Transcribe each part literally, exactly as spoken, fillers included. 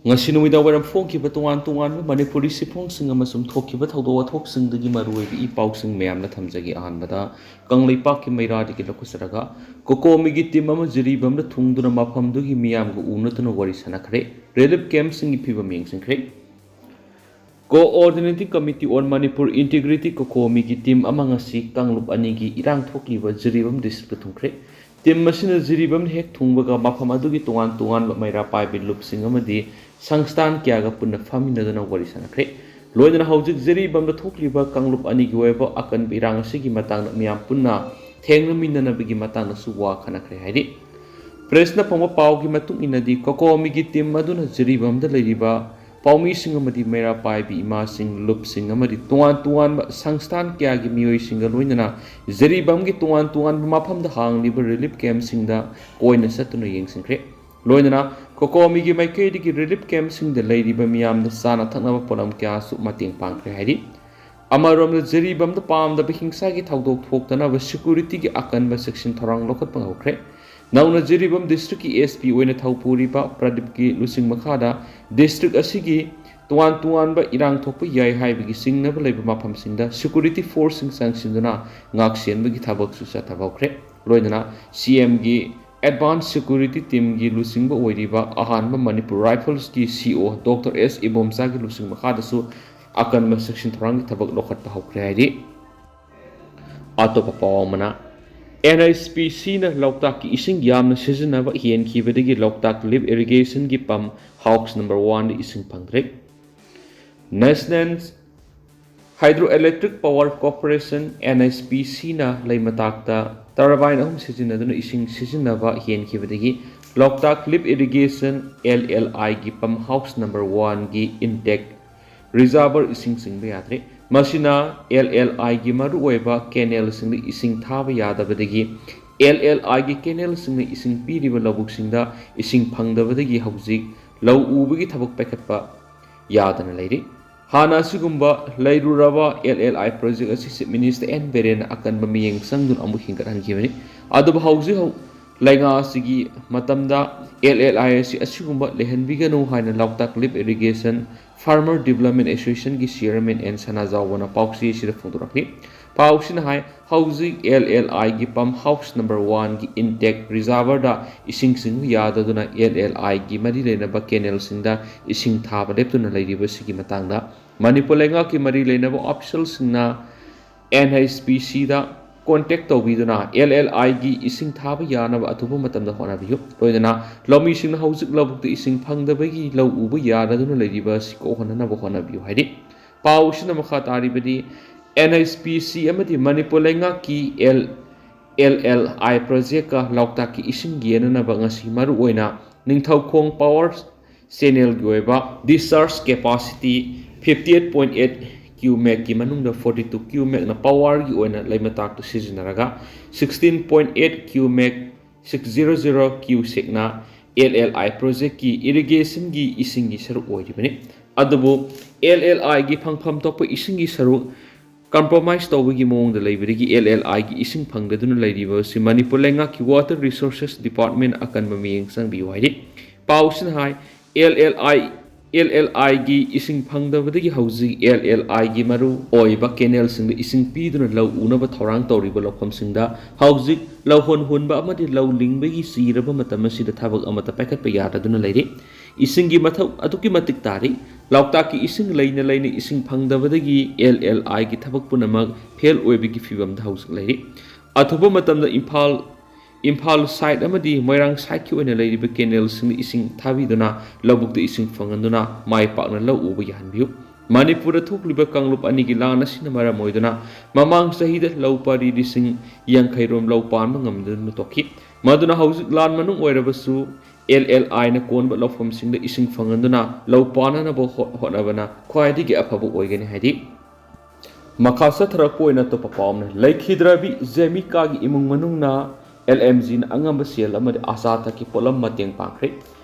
ꯉꯁꯤ ꯅꯨꯃꯤꯗꯥꯡ ꯋꯥꯏꯔꯝ ꯐꯣꯡꯈꯤꯕ ꯇꯣꯉꯥꯟ ꯇꯣꯉꯥꯟꯕ ꯃꯅꯤꯄꯨꯔꯤ ꯁꯤꯐꯣꯡꯁꯤꯡ ꯑꯃꯁꯨꯡ ꯊꯣꯛꯈꯤꯕ ꯊꯧꯗꯣꯛ ꯋꯥꯊꯣꯛꯁꯤꯡꯗꯒꯤ ꯃꯔꯨꯑꯣꯏꯕ ꯏ ꯄꯥꯎꯁꯤꯡ ꯃꯌꯥꯝꯅ ꯊꯝꯖꯒꯦ꯫ ꯑꯍꯥꯟꯕꯗ ꯀꯪꯂꯩꯄꯥꯛꯀꯤ ꯃꯩꯔꯥꯗꯒꯤ ꯂꯧꯈꯠꯆꯔꯒ, ꯀꯣꯀꯣꯃꯤꯒꯤ ꯇꯤꯝ ꯑꯃ ꯖꯤꯔꯤꯕꯥꯝꯗ ꯊꯨꯡꯗꯨꯅ ꯃꯐꯝꯗꯨꯒꯤ ꯃꯤꯌꯥꯝꯒ ꯎꯅꯗꯨꯅ ꯋꯥꯔꯤ ꯁꯥꯟꯅꯈ꯭ꯔꯦ꯫ ꯔꯤꯂꯤꯐ ꯀꯦꯝꯞꯁꯤꯡꯒꯤ ꯐꯤꯕꯝ ꯌꯦꯡꯁꯤꯟꯈ꯭ꯔꯦ꯫ Coordinating Committee on Manipur Integrity, ꯀꯣꯀꯣꯃꯤꯒꯤ ꯇꯤꯝ ꯑꯃ ꯉꯁꯤ ꯀꯥꯡꯂꯨꯞ ꯑꯅꯤꯒꯤ ꯏꯔꯥꯡ ꯊꯣꯛꯂꯤꯕ ꯖꯤꯔꯤꯕꯥꯝ ꯗꯤꯁꯇ꯭ꯔꯤꯛꯇ ꯊꯨꯡꯈ꯭ꯔꯦ꯫ ꯇꯤꯝ ꯑꯁꯤꯅ ꯖꯤꯔꯤꯕꯥꯝ ꯍꯦꯛ ꯊꯨꯡꯕꯒ ꯃꯐꯝ ꯑꯗꯨꯒꯤ ꯇꯣꯉꯥꯟ ꯇꯣꯉꯥꯟꯕ ꯃꯩꯔꯥ ꯄꯥꯏꯕꯤ ꯂꯨꯞꯁꯤꯡ ꯑꯃꯗꯤ ꯁꯪꯁꯊꯥꯟ ꯀꯌꯥꯒ ꯄꯨꯟꯅ ꯐꯝꯃꯤꯟꯅꯗꯨꯅ ꯋꯥꯔꯤ ꯁꯥꯟꯅꯈ꯭ꯔꯦ꯫ ꯂꯣꯏꯅꯅ ꯍꯧꯖꯤꯛ ꯖꯤꯔꯤꯕꯥꯝꯗ ꯊꯣꯛꯂꯤꯕ ꯀꯥꯡꯂꯨꯞ ꯑꯅꯤꯒꯤ ꯑꯣꯏꯕ ꯑꯀꯟꯕ ꯏꯔꯥꯡ ꯑꯁꯤꯒꯤ ꯃꯇꯥꯡꯗ ꯃꯤꯌꯥꯝ ꯄꯨꯟꯅ ꯊꯦꯡꯅꯃꯤꯟꯅꯅꯕꯒꯤ ꯃꯇꯥꯡꯗꯁꯨ ꯋꯥ ꯈꯟꯅꯈ꯭ꯔꯦ ꯍꯥꯏꯔꯤ꯫ ꯄ꯭ꯔꯦꯁꯅ ꯐꯪꯕ ꯄꯥꯎꯒꯤ ꯃꯇꯨꯡ ꯏꯟꯅꯗꯤ, ꯀꯣꯀꯣꯃꯤꯒꯤ ꯇꯤꯝ ꯑꯗꯨꯅ ꯖꯤꯔꯤꯕꯥꯝꯗ ꯂꯩꯔꯤꯕ ꯄꯥꯎꯃꯤꯁꯤꯡ ꯑꯃꯗꯤ ꯃꯩꯔꯥ ꯄꯥꯏꯕꯤ ꯏꯃꯥꯁꯤꯡ, ꯂꯨꯞꯁꯤꯡ ꯑꯃꯗꯤ ꯇꯣꯉꯥꯟ ꯇꯣꯉꯥꯟꯕ ꯁꯪꯁꯊꯥꯟ ꯀꯌꯥꯒꯤ ꯃꯤꯑꯣꯏꯁꯤꯡꯒ ꯂꯣꯏꯅꯅ ꯖꯤꯔꯤꯕꯥꯝꯒꯤ ꯇꯣꯉꯥꯟ ꯇꯣꯉꯥꯟꯕ ꯃꯐꯝꯗ ꯍꯥꯡꯂꯤꯕ ꯔꯤꯂꯤꯐ ꯀꯦꯝꯞꯁꯤꯡꯗ ꯀꯣꯏꯅ ꯆꯠꯇꯨꯅ ꯌꯦꯡꯁꯤꯟꯈ꯭ꯔꯦ꯫ ꯂꯣꯏꯅꯅ ꯀꯣꯀꯣꯃꯤꯒꯤ ꯃꯥꯏꯀꯩꯗꯒꯤ ꯔꯤꯂꯤꯐ ꯀꯦꯝꯞꯁꯤꯡꯗ ꯂꯩꯔꯤꯕ ꯃꯤꯌꯥꯝꯗ ꯆꯥꯅ ꯊꯛꯅꯕ ꯄꯣꯠꯂꯝ ꯀꯌꯥꯁꯨ ꯃꯇꯦꯡ ꯄꯥꯡꯈ꯭ꯔꯦ ꯍꯥꯏꯔꯤ꯫ ꯑꯃꯔꯣꯝꯗ, ꯖꯤꯔꯤꯕꯥꯝꯗ ꯄꯥꯝꯗꯕ ꯍꯤꯡꯁꯥꯒꯤ ꯊꯧꯗꯣꯛ ꯊꯣꯛꯇꯅꯕ ꯁꯦꯀ꯭ꯌꯨꯔꯤꯇꯤꯒꯤ ꯑꯀꯟꯕ ꯆꯦꯛꯁꯤꯟ ꯊꯧꯔꯥꯡ ꯂꯧꯈꯠꯄ ꯍꯧꯈ꯭ꯔꯦ꯫ ꯅꯧꯅ ꯖꯤꯔꯤꯕꯥꯝ ꯗꯤꯁꯇ꯭ꯔꯤꯛꯀꯤ ꯑꯦꯁ ꯄꯤ ꯑꯣꯏꯅ ꯊꯧ ꯄꯨꯔꯤꯕ ꯄ꯭ꯔꯗꯤꯞꯀꯤ ꯂꯨꯆꯤꯡ ꯃꯈꯥꯗ ꯗꯤꯁꯇ꯭ꯔꯤꯛ ꯑꯁꯤꯒꯤ ꯇꯣꯉꯥꯟ ꯇꯣꯉꯥꯟꯕ ꯏꯔꯥꯡ ꯊꯣꯛꯄ ꯌꯥꯏ ꯍꯥꯏꯕꯒꯤ ꯆꯤꯡꯅꯕ ꯂꯩꯕ ꯃꯐꯝꯁꯤꯡꯗ ꯁꯦꯀ꯭ꯌꯨꯔꯤꯇꯤ ꯐꯣꯔꯁꯁꯤꯡ ꯆꯪꯁꯤꯟꯗꯨꯅ ꯉꯥꯛ ꯁꯦꯟꯕꯒꯤ ꯊꯕꯛꯁꯨ ꯆꯠꯊꯕ ꯍꯧꯈ꯭ꯔꯦ꯫ ꯂꯣꯏꯅꯅ ꯁꯤ ꯑꯦꯝꯒꯤ ꯑꯦꯗꯚꯥꯟꯁ ꯁꯦꯀ꯭ꯌꯨꯔꯤꯇꯤ ꯇꯤꯝꯒꯤ ꯂꯨꯆꯤꯡꯕ ꯑꯣꯏꯔꯤꯕ ꯑꯍꯥꯟꯕ ꯃꯅꯤꯄꯨꯔ ꯔꯥꯏꯐꯜꯁꯀꯤ ꯁꯤ ꯏ ꯑꯣ ꯗꯣꯛꯇꯔ ꯑꯦꯁ ꯏꯕꯣꯝꯆꯥꯒꯤ ꯂꯨꯆꯤꯡ ꯃꯈꯥꯗꯁꯨ ꯑꯀꯟꯕ ꯆꯦꯛꯁꯤꯟ ꯊꯧꯔꯥꯡꯒꯤ ꯊꯕꯛ ꯂꯧꯈꯠꯄ ꯍꯧꯈ꯭ꯔꯦ ꯍꯥꯏꯔꯤ꯫ ꯑꯇꯣꯞꯄ ꯄꯥꯎ ꯑꯃꯅ, ꯑꯦꯟ ꯑꯩꯆ ꯄꯤ ꯁꯤꯅ ꯂꯣꯛꯇꯥꯛꯀꯤ ꯏꯁꯤꯡ ꯌꯥꯝꯅ ꯁꯤꯖꯤꯟꯅꯕ ꯍꯦꯟꯈꯤꯕꯗꯒꯤ ꯂꯣꯛꯇꯥꯛ ꯂꯤꯐ ꯏꯔꯤꯒꯦꯁꯟꯒꯤ ꯄꯝ ꯍꯥꯎꯁ ꯅꯝꯕꯔ ꯋꯥꯟꯗ ꯏꯁꯤꯡ ꯐꯪꯗ꯭ꯔꯦ꯫ National hydro electric power corporation, N H P ꯁꯤꯅ ꯂꯩꯃꯇꯥꯛꯇ ꯇꯔꯕꯥꯏꯟ ꯑꯍꯨꯝ ꯁꯤꯖꯤꯟꯅꯗꯨꯅ ꯏꯁꯤꯡ ꯁꯤꯖꯤꯟꯅꯕ ꯍꯦꯟꯈꯤꯕꯗꯒꯤ Loktak lift irrigation, L L ꯑꯥꯏꯒꯤ ꯄꯝ ꯍꯥꯎꯁ ꯅꯝꯕꯔ ꯋꯥꯟꯒꯤ ꯏꯟꯇꯦꯛ ꯔꯤꯖꯥꯔꯚꯔ ꯏꯁꯤꯡ ꯆꯤꯡꯕ ꯌꯥꯗ꯭ꯔꯦ꯫ ꯃꯁꯤꯅ ꯑꯦꯜ ꯑꯦꯜ ꯑꯥꯏꯒꯤ ꯃꯔꯨꯑꯣꯏꯕ ꯀꯦꯅꯦꯜꯁꯤꯡꯗ ꯏꯁꯤꯡ ꯊꯥꯕ ꯌꯥꯗꯕꯗꯒꯤ ꯑꯦꯜ ꯑꯦꯜ ꯑꯥꯏꯒꯤ ꯀꯦꯅꯦꯜꯁꯤꯡꯅ ꯏꯁꯤꯡ ꯄꯤꯔꯤꯕ ꯂꯧꯕꯨꯛꯁꯤꯡꯗ ꯏꯁꯤꯡ ꯐꯪꯗꯕꯗꯒꯤ ꯍꯧꯖꯤꯛ ꯂꯧ ꯎꯕꯒꯤ ꯊꯕꯛ ꯄꯥꯏꯈꯠꯄ ꯌꯥꯗꯅ ꯂꯩꯔꯤ꯫ ꯍꯥꯟꯅ ꯑꯁꯤꯒꯨꯝꯕ ꯂꯩꯔꯨꯔꯕ ꯑꯦꯜ ꯑꯦꯜ ꯑꯥꯏ ꯄ꯭ꯔꯣꯖꯦꯛ ꯑꯁꯤ ꯆꯤꯐ ꯃꯤꯅꯤꯁꯇꯔ ꯑꯦꯟ ꯕꯤꯔꯦꯟꯅ ꯑꯀꯟꯕ ꯃꯤꯠꯌꯦꯡ ꯆꯪꯗꯨꯅ ꯑꯃꯨꯛ ꯍꯤꯡꯒꯠꯍꯟꯈꯤꯕꯅꯤ꯫ ꯑꯗꯨꯕꯨ ꯍꯧꯖꯤꯛ ꯍꯧ-, ꯂꯩꯉꯥꯛ ꯑꯁꯤꯒꯤ ꯃꯇꯝꯗ ꯑꯦꯜ ꯑꯦꯜ ꯑꯥꯏ ꯑꯁꯤ ꯑꯁꯤꯒꯨꯝꯕ ꯂꯩꯍꯟꯕꯤꯒꯅꯨ ꯍꯥꯏꯅ Loktak lift irrigation farmer development ꯑꯦꯁꯣꯁꯤꯌꯦꯁꯟꯒꯤ ꯆꯤꯌꯔꯃꯦꯟ ꯑꯦꯟ ꯁꯅꯥꯖꯥꯎꯕꯅ ꯄꯥꯎꯆꯦ ꯑꯁꯤꯗ ꯐꯣꯡꯗꯣꯔꯛꯂꯤ꯫ ꯄꯥꯎꯁꯤꯅ ꯍꯥꯏ, ꯍꯧꯖꯤꯛ ꯑꯦꯜ ꯑꯦꯜ ꯑꯥꯏꯒꯤ ꯄꯝ ꯍꯥꯎꯁ ꯅꯝꯕꯔ ꯋꯥꯟꯒꯤ ꯏꯟꯇꯦꯛ ꯔꯤꯖꯥꯔꯚꯔꯗ ꯏꯁꯤꯡ ꯆꯤꯡꯕ ꯌꯥꯗꯗꯨꯅ ꯑꯦꯜ ꯑꯦꯜ ꯑꯥꯏꯒꯤ ꯃꯔꯤ ꯂꯩꯅꯕ ꯀꯦꯅꯦꯜꯁꯤꯡꯗ ꯏꯁꯤꯡ ꯊꯥꯕ ꯂꯦꯞꯇꯨꯅ ꯂꯩꯔꯤꯕꯁꯤꯒꯤ ꯃꯇꯥꯡꯗ ꯃꯅꯤꯄꯨꯔ ꯂꯩꯉꯥꯛꯀꯤ ꯃꯔꯤ ꯂꯩꯅꯕ ꯑꯣꯐꯤꯁꯦꯜꯁꯤꯡꯅ ꯑꯦꯟ ꯑꯩꯆ ꯄꯤ ꯁꯤꯗ ꯀꯣꯟꯇꯦꯛ ꯇꯧꯕꯤꯗꯨꯅ ꯑꯦꯜ ꯑꯦꯜ ꯑꯥꯏꯒꯤ ꯏꯁꯤꯡ ꯊꯥꯕ ꯌꯥꯅꯕ ꯑꯊꯨꯕ ꯃꯇꯝꯗ ꯍꯣꯠꯅꯕꯤꯌꯨ꯫ ꯂꯣꯏꯅꯅ ꯂꯧꯃꯤꯁꯤꯡꯅ ꯍꯧꯖꯤꯛ ꯂꯧꯕꯨꯛꯇ ꯏꯁꯤꯡ ꯐꯪꯗꯕꯒꯤ ꯂꯧ ꯎꯕ ꯌꯥꯗꯗꯨꯅ ꯂꯩꯔꯤꯕ ꯑꯁꯤ ꯀꯣꯛꯍꯟꯅꯅꯕ ꯍꯣꯠꯅꯕꯤꯌꯨ ꯍꯥꯏꯔꯤ꯫ ꯄꯥꯎꯁꯤꯅ ꯃꯈꯥ ꯇꯥꯔꯤꯕꯗꯤ, ꯑꯦꯟ ꯑꯩꯆ ꯄꯤ ꯁꯤ ꯑꯃꯗꯤ ꯃꯅꯤꯄꯨꯔ ꯂꯩꯉꯥꯛꯀꯤ ꯑꯦꯜ ꯑꯦꯜ ꯑꯦꯜ ꯑꯥꯏ ꯄ꯭ꯔꯣꯖꯦꯛꯀ ꯂꯣꯛꯇꯥꯛꯀꯤ ꯏꯁꯤꯡ ꯌꯦꯟꯅꯅꯕ ꯉꯁꯤ ꯃꯔꯨꯑꯣꯏꯅ ꯅꯤꯡꯊꯧꯈꯣꯡ ꯄꯥꯋꯔ ꯆꯦꯅꯦꯜꯒꯤ ꯑꯣꯏꯕ discharge capacity fifty eight point eight ꯀ꯭ꯌꯨ ꯃꯦꯛꯀꯤ ꯃꯅꯨꯡꯗ ꯐꯣꯔꯇꯤ ꯇꯨ ꯀ꯭ꯌꯨ ꯃꯦꯛꯅ ꯄꯥꯋꯔꯒꯤ ꯑꯣꯏꯅ ꯂꯩꯃꯇꯥꯛꯇ ꯁꯤꯖꯤꯟꯅꯔꯒ sixteen point eight cumec six zero zero ꯀ꯭ꯌꯨ ꯁꯦꯛꯅ ꯑꯦꯜ ꯑꯦꯜ ꯑꯥꯏ ꯄ꯭ꯔꯣꯖꯦꯛꯀꯤ ꯏꯔꯤꯒꯦꯁꯟꯒꯤ ꯏꯁꯤꯡꯒꯤ ꯁꯔꯨꯛ ꯑꯣꯏꯔꯤꯕꯅꯤ꯫ ꯑꯗꯨꯕꯨ ꯑꯦꯜ ꯑꯦꯜ ꯑꯥꯏꯒꯤ ꯐꯪꯐꯝ ꯊꯣꯛꯄ ꯏꯁꯤꯡꯒꯤ ꯁꯔꯨꯛ ꯀꯝꯄ꯭ꯔꯣꯃꯥꯏꯁ ꯇꯧꯕꯒꯤ ꯃꯑꯣꯡꯗ ꯂꯩꯕꯗꯒꯤ ꯑꯦꯜ ꯑꯦꯜ ꯑꯥꯏꯒꯤ ꯏꯁꯤꯡ ꯐꯪꯗꯗꯨꯅ ꯂꯩꯔꯤꯕ ꯑꯁꯤ ꯃꯅꯤꯄꯨꯔ ꯂꯩꯉꯥꯛꯀꯤ ꯋꯥꯇꯔ ꯔꯤꯁꯣꯔꯁꯦꯁ ꯗꯤꯄꯥꯔꯠꯃꯦꯟ ꯑꯀꯟꯕ ꯃꯤꯠꯌꯦꯡ ꯆꯪꯕꯤꯌꯨ ꯍꯥꯏꯔꯤ꯫ ꯄꯥꯎꯁꯤꯅ ꯍꯥꯏ, ꯑꯦꯜ ꯑꯦꯜ ꯑꯥꯏ ꯑꯦꯜ ꯑꯦꯜ ꯑꯥꯏꯒꯤ ꯏꯁꯤꯡ ꯐꯪꯗꯕꯗꯒꯤ ꯍꯧꯖꯤꯛ ꯑꯦꯜ ꯑꯦꯜ ꯑꯥꯏꯒꯤ ꯃꯔꯨ ꯑꯣꯏꯕ ꯀꯦꯅꯦꯜꯁꯤꯡꯗ ꯏꯁꯤꯡ ꯄꯤꯗꯨꯅ ꯂꯧ ꯎꯅꯕ ꯊꯧꯔꯥꯡ ꯇꯧꯔꯤꯕ ꯂꯧꯐꯝꯁꯤꯡꯗ ꯍꯧꯖꯤꯛ ꯂꯧꯍꯣꯟ ꯍꯨꯟꯕ ꯑꯃꯗꯤ ꯂꯧ ꯂꯤꯡꯕꯒꯤ ꯆꯤꯔꯕ ꯃꯇꯝ ꯑꯁꯤꯗ ꯊꯕꯛ ꯑꯃꯠꯇ ꯄꯥꯏꯈꯠꯄ ꯌꯥꯗꯗꯨꯅ ꯂꯩꯔꯤ꯫ ꯏꯁꯤꯡꯒꯤ ꯃꯊꯧ ꯑꯗꯨꯛꯀꯤ ꯃꯇꯤꯛ ꯇꯥꯔꯤ꯫ ꯂꯣꯛꯇꯥꯛꯀꯤ ꯏꯁꯤꯡ ꯂꯩꯅ ꯂꯩꯅ ꯏꯁꯤꯡ ꯐꯪꯗꯕꯗꯒꯤ ꯑꯦꯜ ꯑꯦꯜ ꯑꯥꯏꯒꯤ ꯊꯕꯛ ꯄꯨꯝꯅꯃꯛ ꯐꯦꯜ ꯑꯣꯏꯕꯒꯤ ꯐꯤꯕꯝꯗ ꯍꯧꯖꯤꯛ ꯂꯩꯔꯤ꯫ ꯑꯊꯨꯕ ꯃꯇꯝꯗ ꯏꯝꯐꯥꯜ, ꯏꯝꯐꯥꯜ ꯁꯥꯏꯠ ꯑꯃꯗꯤ ꯃꯣꯏꯔꯥꯡ ꯁꯥꯏꯠꯀꯤ ꯑꯣꯏꯅ ꯂꯩꯔꯤꯕ ꯀꯦꯅꯦꯜꯁꯤꯡꯗ ꯏꯁꯤꯡ ꯊꯥꯕꯤꯗꯨꯅ ꯂꯧꯕꯨꯛꯇ ꯏꯁꯤꯡ ꯐꯪꯍꯟꯗꯨꯅ ꯃꯥꯏ ꯄꯥꯛꯅ ꯂꯧ ꯎꯕ ꯌꯥꯍꯟꯕꯤꯌꯨ꯫ ꯃꯅꯤꯄꯨꯔꯗ ꯊꯣꯛꯂꯤꯕ ꯀꯥꯡꯂꯨꯞ ꯑꯅꯤꯒꯤ ꯂꯥꯟ ꯑꯁꯤꯅ ꯃꯔꯝ ꯑꯣꯏꯗꯨꯅ ꯃꯃꯥꯡ ꯆꯍꯤꯗ ꯂꯧ ꯄꯔꯤ ꯂꯤꯁꯤꯡ ꯌꯥꯡꯈꯩ ꯔꯣꯝ ꯂꯧ ꯄꯥꯟꯕ ꯉꯝꯗꯨꯅ ꯇꯣꯛꯈꯤ꯫ ꯃꯗꯨꯅ ꯍꯧꯖꯤꯛ ꯂꯥꯟ ꯃꯅꯨꯡ ꯑꯣꯏꯔꯕꯁꯨ ꯑꯦꯜ ꯑꯦꯜ ꯑꯥꯏꯅ ꯀꯣꯟꯕ ꯂꯧꯐꯝꯁꯤꯡꯗ ꯏꯁꯤꯡ ꯐꯪꯍꯟꯗꯨꯅ ꯂꯧ ꯄꯥꯟꯅꯅꯕ ꯍꯣ-, ꯍꯣꯠꯅꯕꯅ ꯈ꯭ꯋꯥꯏꯗꯒꯤ ꯑꯐꯕ ꯑꯣꯏꯒꯅꯤ ꯍꯥꯏꯔꯤ꯫ ꯃꯈꯥ ꯆꯠꯊꯔꯛꯄ ꯑꯣꯏꯅ ꯑꯇꯣꯞꯄ ꯄꯥꯎ ꯑꯃꯅ, ꯂꯩꯈꯤꯗ꯭ꯔꯕꯤ ꯖꯦꯃꯤꯀꯥꯒꯤ ꯏꯃꯨꯡ ꯃꯅꯨꯡꯅ ꯑꯦꯜ ꯑꯦꯝ ꯖꯤꯅ ꯑꯉꯝꯕ ꯁꯦꯜ ꯑꯃꯗꯤ ꯑꯆꯥ ꯑꯊꯛꯀꯤ ꯄꯣꯠꯂꯝ ꯃꯇꯦꯡ ꯄꯥꯡꯈ꯭ꯔꯦ꯫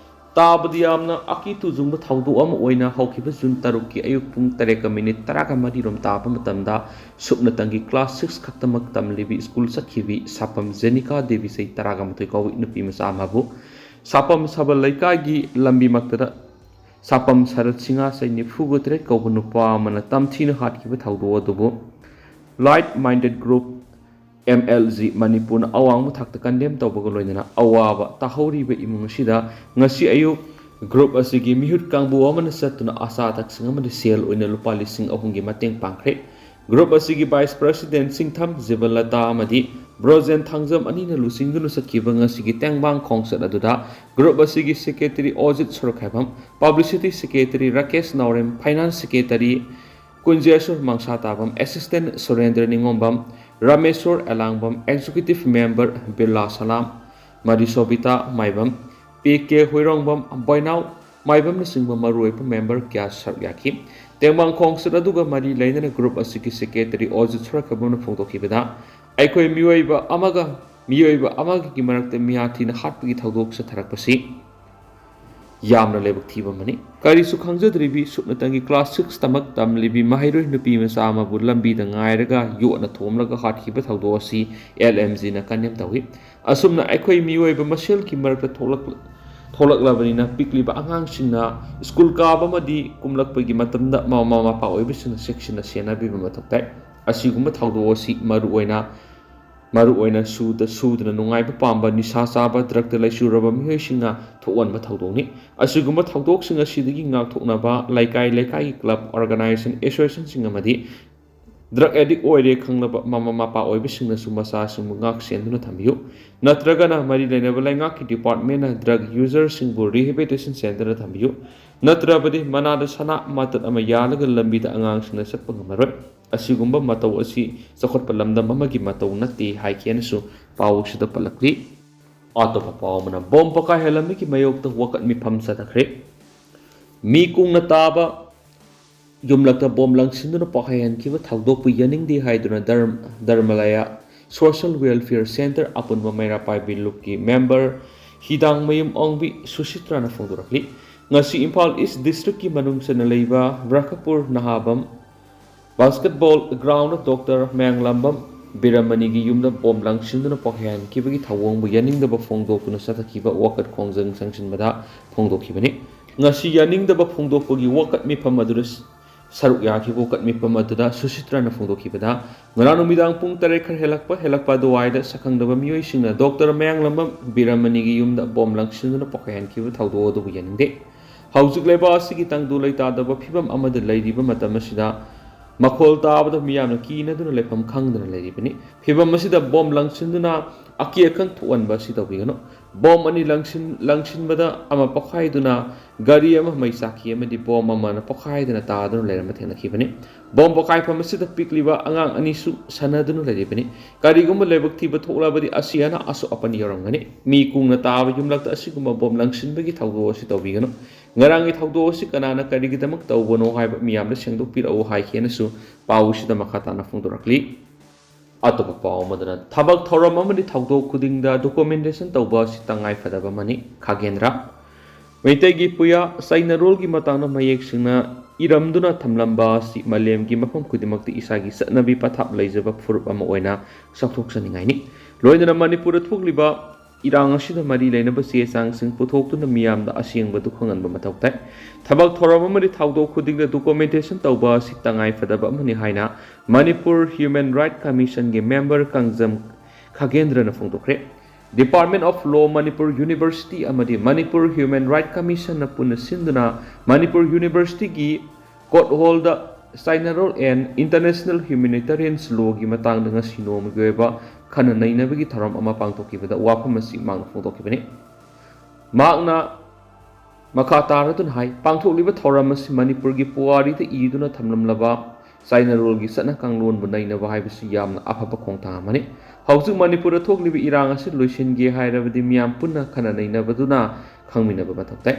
ꯇꯥꯕꯗꯤ ꯌꯥꯝꯅ ꯑꯀꯤ ꯇꯨꯖꯨꯡꯕ ꯊꯧꯗꯣꯛ ꯑꯃ ꯑꯣꯏꯅ ꯍꯧꯈꯤꯕ ꯖꯨꯟ ꯇꯔꯨꯛꯀꯤ ꯑꯌꯨꯛ ꯄꯨꯡ ꯇꯔꯦꯠꯀ ꯃꯤꯅꯤꯠ ꯇꯔꯥꯒ ꯃꯔꯤꯔꯣꯝ ꯇꯥꯕ ꯃꯇꯝꯗ ꯁꯨꯞꯅꯇꯪꯒꯤ ꯀ꯭ꯂꯥꯁ ꯁꯤꯛꯁ ꯈꯛꯇꯃꯛ ꯇꯝꯂꯤꯕꯤ ꯁ꯭ꯀꯨꯜ ꯆꯠꯈꯤꯕꯤ ꯁꯥꯄꯝ ꯖꯦꯅꯤꯀꯥ ꯗꯦꯕꯤ ꯆꯍꯤ ꯇꯔꯥꯒ ꯃꯥꯊꯣꯏ ꯀꯧꯕꯤ ꯅꯨꯄꯤ ꯃꯆꯥ ꯑꯃꯕꯨ ꯁꯥꯄꯝ ꯁꯕꯜ ꯂꯩꯀꯥꯏꯒꯤ ꯂꯝꯕꯤꯃꯛꯇꯗ ꯁꯥꯄꯝ ꯁꯔꯠ ꯁꯤꯡꯍꯥ ꯆꯍꯤ ꯅꯤꯐꯨꯒ ꯇꯔꯦꯠ ꯀꯧꯕ ꯅꯨꯄꯥ ꯑꯃꯅ ꯇꯝꯊꯤꯅ ꯍꯥꯠꯈꯤꯕ ꯊꯧꯗꯣꯛ ꯑꯗꯨꯕꯨ Like Minded Group, M L G, ꯃꯅꯤꯄꯨꯔꯅ ꯑꯋꯥꯡꯕ ꯊꯥꯛꯇ ꯀꯟꯗꯦꯝ ꯇꯧꯕꯒ ꯂꯣꯏꯅꯅ ꯑꯋꯥꯕ ꯇꯥꯍꯧꯔꯤꯕ ꯏꯃꯨꯡ ꯑꯁꯤꯗ ꯉꯁꯤ ꯑꯌꯨꯛ ꯒ꯭ꯔꯨꯞ ꯑꯁꯤꯒꯤ ꯃꯤꯍꯨꯠ ꯀꯥꯡꯕꯨ ꯑꯃꯅ ꯆꯠꯇꯨꯅ ꯑꯆꯥ ꯑꯊꯛꯁꯤꯡ ꯑꯃꯗꯤ ꯁꯦꯜ ꯑꯣꯏꯅ ꯂꯨꯄꯥ ꯂꯤꯁꯤꯡ ꯑꯍꯨꯝꯒꯤ ꯃꯇꯦꯡ ꯄꯥꯡꯈ꯭ꯔꯦ꯫ ꯒ꯭ꯔꯨꯞ ꯑꯁꯤꯒꯤ ꯚꯥꯏꯁ ꯄ꯭ꯔꯁꯤꯗꯦꯟ ꯁꯤꯡꯊꯝ ꯖꯤꯕꯟꯂꯇꯥ ꯑꯃꯗꯤ ꯕ꯭ꯔꯣꯖꯦꯟ ꯊꯥꯡꯖꯝ ꯑꯅꯤꯅ ꯂꯨꯆꯤꯡꯗꯨꯅ ꯆꯠꯈꯤꯕ ꯉꯁꯤꯒꯤ ꯇꯦꯡꯕꯥꯡ ꯈꯣꯡꯆꯠ ꯑꯗꯨꯗ ꯒ꯭ꯔꯨꯞ ꯑꯁꯤꯒꯤ secretary Ojit Sorokhaibam, publicity secretary Rakesh Naorem, finance secretary Kunjeshor Mangsatabam, assistant Surendra Ningombam, Rameshor Elangbam, executive member Birla Salam, Marisobita Maibam, P K Huirongbam, Boinao ꯃꯥꯏꯕꯝꯅꯆꯤꯡꯕ ꯃꯔꯨꯑꯣꯏꯕ ꯃꯦꯝꯕꯔ ꯀꯌꯥ ꯁꯔꯨꯛ ꯌꯥꯈꯤ꯫ ꯇꯦꯡꯕꯥꯡ ꯈꯣꯡꯆꯠ ꯑꯗꯨꯒ ꯃꯔꯤ ꯂꯩꯅꯅ ꯒ꯭ꯔꯨꯞ ꯑꯁꯤꯒꯤ ꯁꯦꯀ꯭ꯔꯦꯇꯔꯤ ꯑꯣꯖꯤꯠ ꯁꯣꯔꯣꯛꯈꯥꯏꯕꯝꯅ ꯐꯣꯡꯗꯣꯛꯈꯤꯕꯗ, ꯑꯩꯈꯣꯏ ꯃꯤꯑꯣꯏꯕ ꯑꯃꯒ ꯃꯤꯑꯣꯏꯕ ꯑꯃꯒꯤ ꯃꯔꯛꯇ ꯃꯤꯌꯥꯊꯤꯅ ꯍꯥꯠꯄꯒꯤ ꯊꯧꯗꯣꯛ ꯆꯠꯊꯔꯛꯄꯁꯤ ꯌꯥꯝꯅ ꯂꯥꯏꯕꯛ ꯊꯤꯕ ꯑꯃꯅꯤ꯫ ꯀꯔꯤꯁꯨ ꯈꯪꯖꯗ꯭ꯔꯤꯕꯤ ꯁꯨꯞꯅꯇꯪꯒꯤ ꯀ꯭ꯂꯥꯁ ꯁꯤꯛꯁ ꯇꯃꯛ ꯇꯝꯂꯤꯕꯤ ꯃꯍꯩꯔꯣꯏ ꯅꯨꯄꯤ ꯃꯆꯥ ꯑꯃꯕꯨ ꯂꯝꯕꯤꯗ ꯉꯥꯏꯔꯒ ꯌꯣꯠꯅ ꯊꯣꯝꯂꯒ ꯍꯥꯠꯈꯤꯕ ꯊꯧꯗꯣꯛ ꯑꯁꯤ L M G ꯅ ꯀꯟꯗꯦꯝ ꯇꯧꯏ꯫ ꯑꯁꯨꯝꯅ ꯑꯩꯈꯣꯏ ꯃꯤꯑꯣꯏꯕ ꯃꯁꯦꯜꯒꯤ ꯃꯔꯛꯇ ꯊꯣꯛꯂꯛ-, ꯊꯣꯛꯂꯛꯂꯕꯅꯤꯅ ꯄꯤꯛꯂꯤꯕ ꯑꯉꯥꯡꯁꯤꯡꯅ ꯁ꯭ꯀꯨꯜ ꯀꯥꯕ ꯑꯃꯗꯤ ꯀꯨꯝꯂꯛꯄꯒꯤ ꯃꯇꯝꯗ ꯃꯃꯥ ꯃꯄꯥ ꯑꯣꯏꯕꯁꯤꯡꯅ ꯆꯦꯛꯁꯤꯟꯅ ꯁꯦꯟꯅꯕꯤꯕ ꯃꯊꯧ ꯇꯥꯏ꯫ ꯑꯁꯤꯒꯨꯝꯕ ꯊꯧꯗꯣꯛ ꯑꯁꯤ ꯃꯔꯨꯑꯣꯏꯅ ꯃꯔꯨꯑꯣꯏꯅ ꯁꯨꯗ-, ꯁꯨꯗꯅ ꯅꯨꯡꯉꯥꯏꯕ ꯄꯥꯝꯕ, ꯅꯤꯁꯥ ꯆꯥꯕ, ꯗ꯭ꯔꯒꯇ ꯂꯩꯆꯨꯔꯕ ꯃꯤꯑꯣꯏꯁꯤꯡꯅ ꯊꯣꯛꯍꯟꯕ ꯊꯧꯗꯣꯛꯅꯤ꯫ ꯑꯁꯤꯒꯨꯝꯕ ꯊꯧꯗꯣꯛꯁꯤꯡ ꯑꯁꯤꯗꯒꯤ ꯉꯥꯛꯊꯣꯛꯅꯕ ꯂꯩꯀꯥꯏ ꯂꯩꯀꯥꯏꯒꯤ ꯀ꯭ꯂꯕ, ꯑꯣꯔꯒꯅꯥꯏꯖꯦꯁꯟ, ꯑꯦꯁꯣꯁꯤꯌꯦꯁꯟꯁꯤꯡ ꯑꯃꯗꯤ ꯗ꯭ꯔꯒ ꯑꯦꯗꯤꯛ ꯑꯣꯏꯔꯦ ꯈꯪꯂꯕ ꯃꯃꯥ ꯃꯄꯥ ꯑꯣꯏꯕꯁꯤꯡꯅꯁꯨ ꯃꯆꯥꯁꯤꯡꯕꯨ ꯉꯥꯛ ꯁꯦꯟꯗꯨꯅ ꯊꯝꯕꯤꯌꯨ꯫ ꯅꯠꯇ꯭ꯔꯒꯅ ꯃꯔꯤ ꯂꯩꯅꯕ ꯂꯩꯉꯥꯛꯀꯤ ꯗꯤꯄꯥꯔꯠꯃꯦꯟꯅ ꯗ꯭ꯔꯒ ꯌꯨꯖꯔꯁꯤꯡꯕꯨ ꯔꯤꯍꯦꯕꯤꯂꯤꯇꯦꯁꯟ ꯁꯦꯟꯇꯔꯗ ꯊꯝꯕꯤꯌꯨ꯫ ꯅꯠꯇ꯭ꯔꯕꯗꯤ ꯃꯅꯥꯗ ꯁꯅꯥ ꯃꯇꯠ ꯑꯃ ꯌꯥꯜꯂꯒ ꯂꯝꯕꯤꯗ ꯑꯉꯥꯡꯁꯤꯡꯅ ꯆꯠꯄ ꯉꯝꯃꯔꯣꯏ꯫ ꯑꯁꯤꯒꯨꯝꯕ ꯃꯇꯧ ꯑꯁꯤ ꯆꯥꯎꯈꯠꯄ ꯂꯝꯗꯝ ꯑꯃꯒꯤ ꯃꯇꯧ ꯅꯠꯇꯦ ꯍꯥꯏꯈꯤ ꯍꯥꯏꯅꯁꯨ ꯄꯥꯎ ꯑꯁꯤꯗ ꯄꯜꯂꯛꯂꯤ꯫ ꯑꯇꯣꯞꯄ ꯄꯥꯎ ꯑꯃꯅ, ꯕꯣꯝ ꯄꯣꯈꯥꯏꯍꯜꯂꯝꯕꯒꯤ ꯃꯥꯌꯣꯛꯇ ꯋꯥꯀꯠ ꯃꯤꯐꯝ ꯆꯠꯊꯈ꯭ꯔꯦ꯫ ꯃꯤ ꯀꯨꯡꯅ ꯇꯥꯕ ꯌꯨꯝꯂꯛꯇ ꯕꯣꯝ ꯂꯪꯁꯤꯟꯗꯨꯅ ꯄꯣꯈꯥꯏꯍꯟꯈꯤꯕ ꯊꯧꯗꯣꯛꯄꯨ ꯌꯥꯅꯤꯡꯗꯦ ꯍꯥꯏꯗꯨꯅ ꯙꯔꯝ-, ꯙꯔꯃꯂꯌꯥ ꯁꯣꯁꯤꯌꯦꯜ ꯋꯦꯜꯐꯤꯌꯔ ꯁꯦꯟꯇꯔ ꯑꯄꯨꯟꯕ ꯃꯩꯔꯥ ꯄꯥꯏꯕꯤ ꯂꯨꯞꯀꯤ ꯃꯦꯝꯕꯔ ꯍꯤꯗꯥꯡꯃꯌꯨꯝ ꯑꯣꯡꯕꯤ ꯁꯨꯁꯤꯇ꯭ꯔꯥꯅ ꯐꯣꯡꯗꯣꯔꯛꯂꯤ꯫ ꯉꯁꯤ ꯏꯝꯐꯥꯜ ꯏꯁ ꯗꯤꯁꯇ꯭ꯔꯤꯛꯀꯤ ꯃꯅꯨꯡ ꯆꯟꯅ ꯂꯩꯕ ꯕ꯭ꯔꯈꯄꯨꯔ ꯅꯍꯥꯕꯝ ꯕꯥꯁꯀꯦꯠꯕꯣꯜ ꯒ꯭ꯔꯥꯎꯟꯗ ꯗꯣꯛꯇꯔ ꯃꯌꯥꯡꯂꯥꯝꯕꯝ ꯕꯤꯔꯃꯅꯤꯒꯤ ꯌꯨꯝꯗ ꯕꯣꯝ ꯂꯪꯁꯤꯟꯗꯨꯅ ꯄꯣꯈꯥꯏꯍꯟꯈꯤꯕꯒꯤ ꯊꯧꯑꯣꯡꯕꯨ ꯌꯥꯅꯤꯡꯗꯕ ꯐꯣꯡꯗꯣꯛꯇꯨꯅ ꯆꯠꯊꯈꯤꯕ ꯋꯥꯀꯠ ꯈꯣꯡꯖꯪ ꯆꯪꯁꯤꯟꯕꯗ ꯐꯣꯡꯗꯣꯛꯈꯤꯕꯅꯤ꯫ ꯉꯁꯤ ꯌꯥꯅꯤꯡꯗꯕ ꯐꯣꯡꯗꯣꯛꯄꯒꯤ ꯋꯥꯀꯠ ꯃꯤꯐꯝ ꯑꯗꯨꯗ ꯁꯔꯨꯛ ꯌꯥꯈꯤꯕ ꯋꯥꯀꯠ ꯃꯤꯐꯝ ꯑꯗꯨꯗ ꯁꯨꯁꯤꯇ꯭ꯔꯥꯅ ꯐꯣꯡꯗꯣꯛꯈꯤꯕꯗ, ꯉꯔꯥꯡ ꯅꯨꯃꯤꯗꯥꯡ ꯄꯨꯡ ꯇꯔꯦꯠ ꯈꯔ ꯍꯦꯜꯂꯛꯄ, ꯍꯦꯜꯂꯛꯄ ꯑꯗꯨꯋꯥꯏꯗ ꯁꯛꯈꯪꯗꯕ ꯃꯤꯑꯣꯏꯁꯤꯡꯅ ꯗꯣꯛꯇꯔ ꯃꯌꯥꯡꯂꯥꯝꯕꯝ ꯕꯤꯔꯃꯅꯤꯒꯤ ꯌꯨꯝꯗ ꯕꯣꯝ ꯂꯪꯁꯤꯟꯗꯨꯅ ꯄꯣꯈꯥꯏꯍꯟꯈꯤꯕ ꯊꯧꯗꯣꯛ ꯑꯗꯨꯕꯨ ꯌꯥꯅꯤꯡꯗꯦ꯫ ꯍꯧꯖꯤꯛ ꯂꯩꯕꯥꯛ ꯑꯁꯤꯒꯤ ꯇꯪꯗꯨ ꯂꯩꯇꯥꯗꯕ ꯐꯤꯕꯝ ꯑꯃꯗ ꯂꯩꯔꯤꯕ ꯃꯇꯝ ꯑꯁꯤꯗ ꯃꯈꯣꯜ ꯇꯥꯕꯗ ꯃꯤꯌꯥꯝꯅ ꯀꯤꯅꯗꯨꯅ ꯂꯩꯐꯝ ꯈꯪꯗꯅ ꯂꯩꯔꯤꯕꯅꯤ꯫ ꯐꯤꯕꯝ ꯑꯁꯤꯗ ꯕꯣꯝ ꯂꯪꯁꯤꯟꯗꯨꯅ ꯑꯀꯤ ꯑꯈꯪ ꯊꯣꯛꯍꯟꯕ ꯑꯁꯤ ꯇꯧꯕꯤꯒꯅꯨ꯫ ꯕꯣꯝ ꯑꯅꯤ ꯂꯪꯁꯤꯟ-, ꯂꯪꯁꯤꯟꯕꯗ ꯑꯃ ꯄꯣꯈꯥꯏꯗꯨꯅ ꯒꯥꯔꯤ ꯑꯃ ꯃꯩ ꯆꯥꯛꯈꯤ ꯑꯃꯗꯤ ꯕꯣꯝ ꯑꯃꯅ ꯄꯣꯈꯥꯏꯗꯨꯅ ꯇꯥꯗꯨꯅ ꯂꯩꯔꯝꯕ ꯊꯦꯡꯅꯈꯤꯕꯅꯤ꯫ ꯕꯣꯝ ꯄꯣꯈꯥꯏꯐꯝ ꯑꯁꯤꯗ ꯄꯤꯛꯂꯤꯕ ꯑꯉꯥꯡ ꯑꯅꯤꯁꯨ ꯁꯥꯟꯅꯗꯨꯅ ꯂꯩꯔꯤꯕꯅꯤ꯫ ꯀꯔꯤꯒꯨꯝꯕ ꯂꯥꯏꯕꯛ ꯊꯤꯕ ꯊꯣꯛꯂꯕꯗꯤ ꯑꯁꯤ ꯑꯅꯥ ꯑꯁꯣꯛ ꯑꯄꯟ ꯌꯥꯎꯔꯝꯒꯅꯤ꯫ ꯃꯤ ꯀꯨꯡꯅ ꯇꯥꯕ ꯌꯨꯝꯂꯛꯇ ꯑꯁꯤꯒꯨꯝꯕ ꯕꯣꯝ ꯂꯪꯁꯤꯟꯕꯒꯤ ꯊꯧꯗꯣꯛ ꯑꯁꯤ ꯇꯧꯕꯤꯒꯅꯨ꯫ ꯉꯔꯥꯡꯒꯤ ꯊꯧꯗꯣꯛ ꯑꯁꯤ ꯀꯅꯥꯅ ꯀꯔꯤꯒꯤꯗꯃꯛ ꯇꯧꯕꯅꯣ ꯍꯥꯏꯕ ꯃꯤꯌꯥꯝꯗ ꯁꯦꯡꯗꯣꯛꯄꯤꯔꯛꯎ ꯍꯥꯏꯈꯤ ꯍꯥꯏꯅꯁꯨ ꯄꯥꯎ ꯑꯁꯤꯗ ꯃꯈꯥ ꯇꯥꯅ ꯐꯣꯡꯗꯣꯔꯛꯂꯤ꯫ ꯑꯇꯣꯞꯄ ꯄꯥꯎ ꯑꯃꯗꯅ, ꯊꯕꯛ ꯊꯧꯔꯝ ꯑꯃꯗꯤ ꯊꯧꯗꯣꯛ ꯈꯨꯗꯤꯡꯗ ꯗꯣꯀꯨꯃꯦꯟꯇꯦꯁꯟ ꯇꯧꯕ ꯑꯁꯤ ꯇꯉꯥꯏ ꯐꯗꯕ ꯑꯃꯅꯤ꯫ ꯈꯥꯒꯦꯟꯗ꯭ꯔ꯫ ꯃꯩꯇꯩꯒꯤ ꯄꯨꯌꯥ ꯆꯩꯅꯔꯣꯜꯒꯤ ꯃꯇꯥꯡꯗ ꯃꯌꯦꯛ ꯁꯦꯡꯅ ꯏꯔꯝꯗꯨꯅ ꯊꯝꯂꯝꯕ ꯑꯁꯤ ꯃꯥꯂꯦꯝꯒꯤ ꯃꯐꯝ ꯈꯨꯗꯤꯡꯃꯛꯇ ꯏꯁꯥꯒꯤ ꯆꯠꯅꯕꯤ ꯄꯊꯥꯞ ꯂꯩꯖꯕ ꯐꯨꯔꯨꯞ ꯑꯃ ꯑꯣꯏꯅ ꯆꯥꯎꯊꯣꯛꯆꯅꯤꯡꯉꯥꯏꯅꯤ꯫ ꯂꯣꯏꯅꯅ ꯃꯅꯤꯄꯨꯔꯗ ꯊꯣꯛꯂꯤꯕ ꯏꯔꯥꯡ ꯑꯁꯤꯗ ꯃꯔꯤ ꯂꯩꯅꯕ ꯆꯦ ꯆꯥꯡꯁꯤꯡ ꯄꯨꯊꯣꯛꯇꯨꯅ ꯃꯤꯌꯥꯝꯗ ꯑꯁꯦꯡꯕꯗꯨ ꯈꯪꯍꯟꯕ ꯃꯊꯧ ꯇꯥꯏ꯫ ꯊꯕꯛ ꯊꯧꯔꯝ ꯑꯃꯗꯤ ꯊꯧꯗꯣꯛ ꯈꯨꯗꯤꯡꯗ ꯗꯣꯀꯨꯃꯦꯟꯇꯦꯁꯟ ꯇꯧꯕ ꯑꯁꯤ ꯇꯉꯥꯏ ꯐꯗꯕ ꯑꯃꯅꯤ ꯍꯥꯏꯅ ꯃꯅꯤꯄꯨꯔ ꯍ꯭ꯌꯨꯃꯦꯟ ꯔꯥꯏꯠ ꯀꯃꯤꯁꯟꯒꯤ ꯃꯦꯝꯕꯔ ꯀꯥꯡꯖꯝ ꯈꯥꯒꯦꯟꯗ꯭ꯔꯅ ꯐꯣꯡꯗꯣꯛꯈ꯭ꯔꯦ꯫ Department of Law, Manipur university ꯑꯃꯗꯤ ꯃꯅꯤꯄꯨꯔ ꯍ꯭ꯌꯨꯃꯦꯟ ꯔꯥꯏꯠ ꯀꯃꯤꯁꯟꯅ ꯄꯨꯟꯅ ꯁꯤꯟꯗꯨꯅ ꯃꯅꯤꯄꯨꯔ ꯌꯨꯅꯤꯚꯔꯁꯤꯇꯤꯒꯤ ꯀꯣꯔꯠ ꯍꯣꯜꯗ ꯆꯥꯏꯅꯥꯔꯣꯜ ꯑꯦꯟ ꯏꯟꯇꯔꯅꯦꯁꯅꯦꯜ ꯍ꯭ꯌꯨꯃꯦꯅꯤꯇꯦꯔꯤꯌꯟꯁ ꯂꯣꯒꯤ ꯃꯇꯥꯡꯗ ꯉꯁꯤ ꯅꯣꯡꯃꯒꯤ ꯑꯣꯏꯕ ꯈꯟꯅ ꯅꯩꯅꯕꯒꯤ ꯊꯧꯔꯝ ꯑꯃ ꯄꯥꯡꯊꯣꯛꯈꯤꯕꯗ ꯋꯥꯐꯝ ꯑꯁꯤ ꯃꯥꯡꯗ ꯐꯣꯡꯗꯣꯛꯈꯤꯕꯅꯤ꯫ ꯃꯍꯥꯛꯅ ꯃꯈꯥ ꯇꯥꯔꯗꯨꯅ ꯍꯥꯏ, ꯄꯥꯡꯊꯣꯛꯂꯤꯕ ꯊꯧꯔꯝ ꯑꯁꯤ ꯃꯅꯤꯄꯨꯔꯒꯤ ꯄꯨꯋꯥꯔꯤꯗ ꯏꯗꯨꯅ ꯊꯝꯂꯝꯂꯕ ꯆꯥꯏꯅꯥꯔꯣꯜꯒꯤ ꯆꯠꯅ ꯀꯥꯡꯂꯣꯟꯕꯨ ꯅꯩꯅꯕ ꯍꯥꯏꯕꯁꯤ ꯌꯥꯝꯅ ꯑꯐꯕ ꯈꯣꯡꯊꯥꯡ ꯑꯃꯅꯤ꯫ ꯍꯧꯖꯤꯛ ꯃꯅꯤꯄꯨꯔꯗ ꯊꯣꯛꯂꯤꯕ ꯏꯔꯥꯡ ꯑꯁꯤ ꯂꯣꯏꯁꯤꯟꯒꯦ ꯍꯥꯏꯔꯕꯗꯤ ꯃꯤꯌꯥꯝ ꯄꯨꯟꯅ ꯈꯟꯅ ꯅꯩꯅꯕꯗꯨꯅ ꯈꯪꯃꯤꯟꯅꯕ ꯃꯊꯧ ꯇꯥꯏ꯫